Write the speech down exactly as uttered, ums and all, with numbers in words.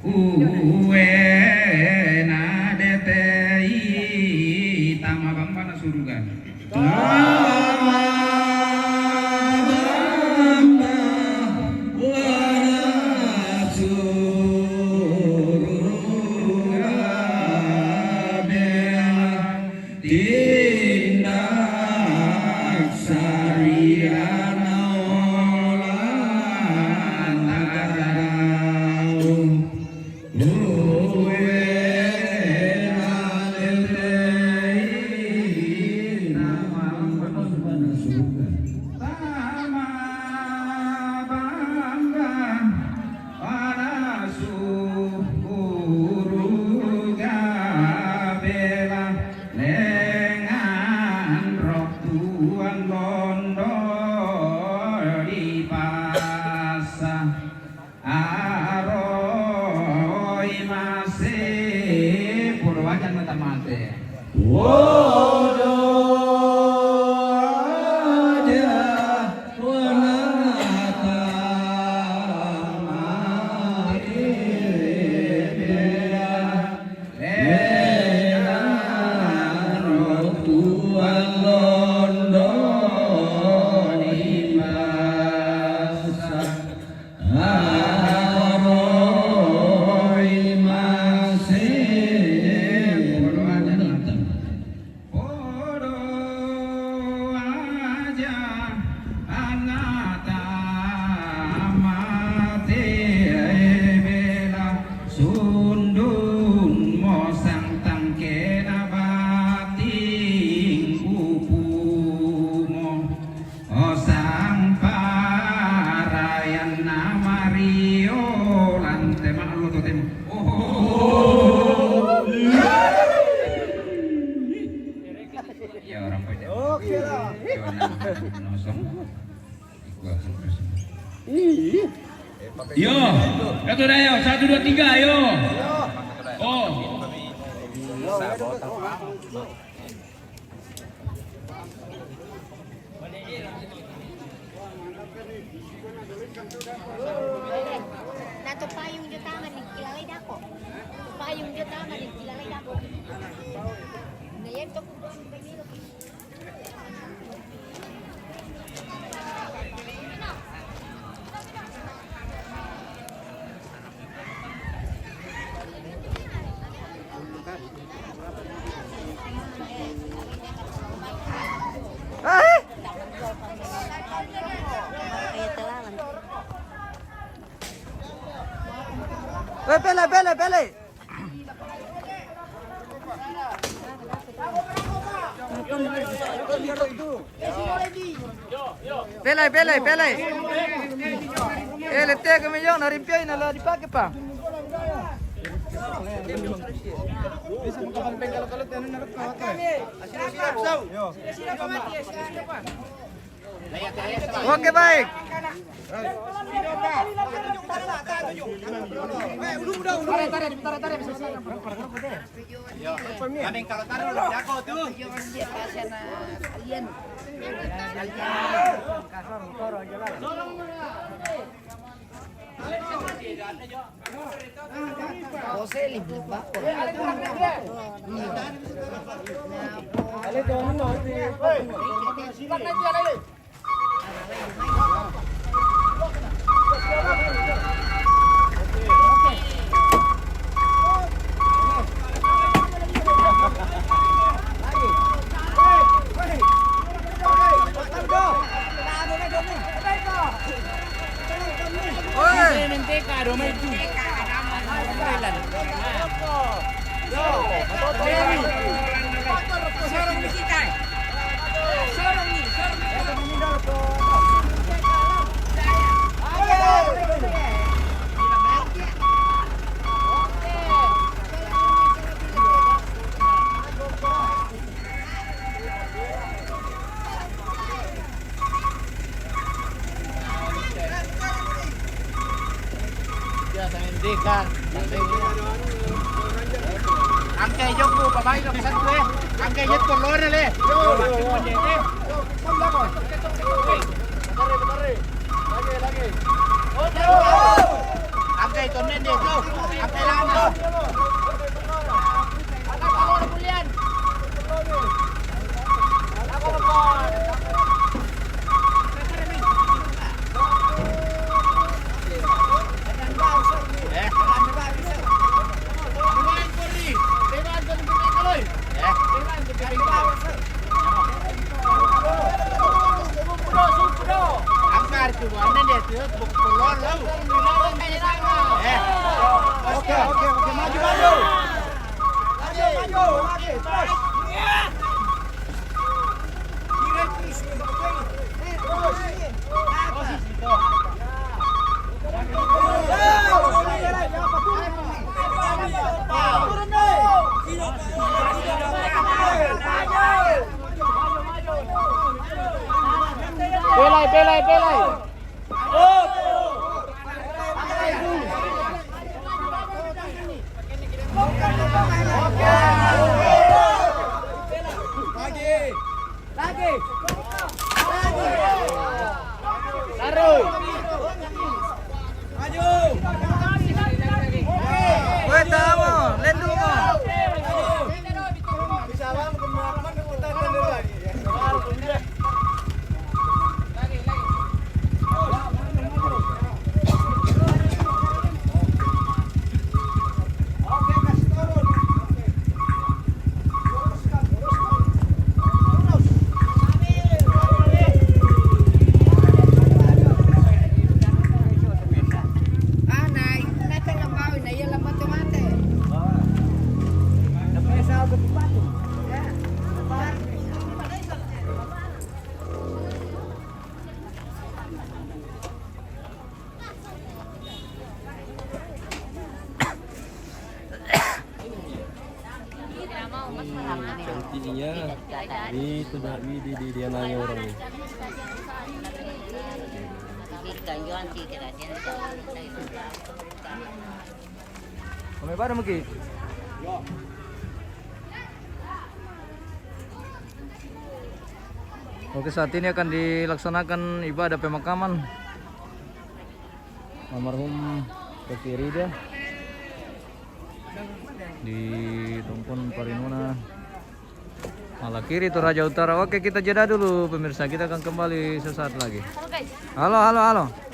Uwe na detei tama bambana suruga. Tama bamba wana suruga bela tindak sariana ola tagarau. Lengan rok tuan londo di pasar. Aroi masih podo wajan mata mate. Podo aja wanata mate. Lena rotuan londo di masa. Aroi masih podo aja anata mate bela sundun mosang tangkena bating upumo. O sang parayan na mario lante maklo to tem. Oh. Ya orang pada. Oke lah. Yo, nah, nosong. Gua terus. Yo, kata dah yo, satu dua tiga yo. Oh. Nato payung jo tama ni kilalai dako. Payung jo tama ni kilalai dako. Na yen to. Eh, pele, pele, pele. Pele, pele, pele. Eh, lete ke meyong na rimpia ina la dipake pa. Oke, baik. Kami kalau taruh jago tuh. Jose libre bako. Angke jokku, pabai lo pesan gue. Angke jet ko lore le. Angke tonne dia tu. Angke Oke, oke, oke, maju, maju. Maju, maju, lagi, terus. Terus. Pelai, pelai, pelai. Lagi. Lagi. Taruh. Maju. Weh, tamu, lendu mo. Bisa lama kemarin kita kan lagi. Cantiknya. Itu dah, di, di, dia nanya orang ni. Kami pada mungkin. Oke, saat ini akan dilaksanakan ibadah pemakaman almarhum Kaki Rida di Tompon Parinona, Malakiri, Toraja Utara. Oke, kita jeda dulu, pemirsa. Kita akan kembali sesaat lagi. Halo, halo, halo.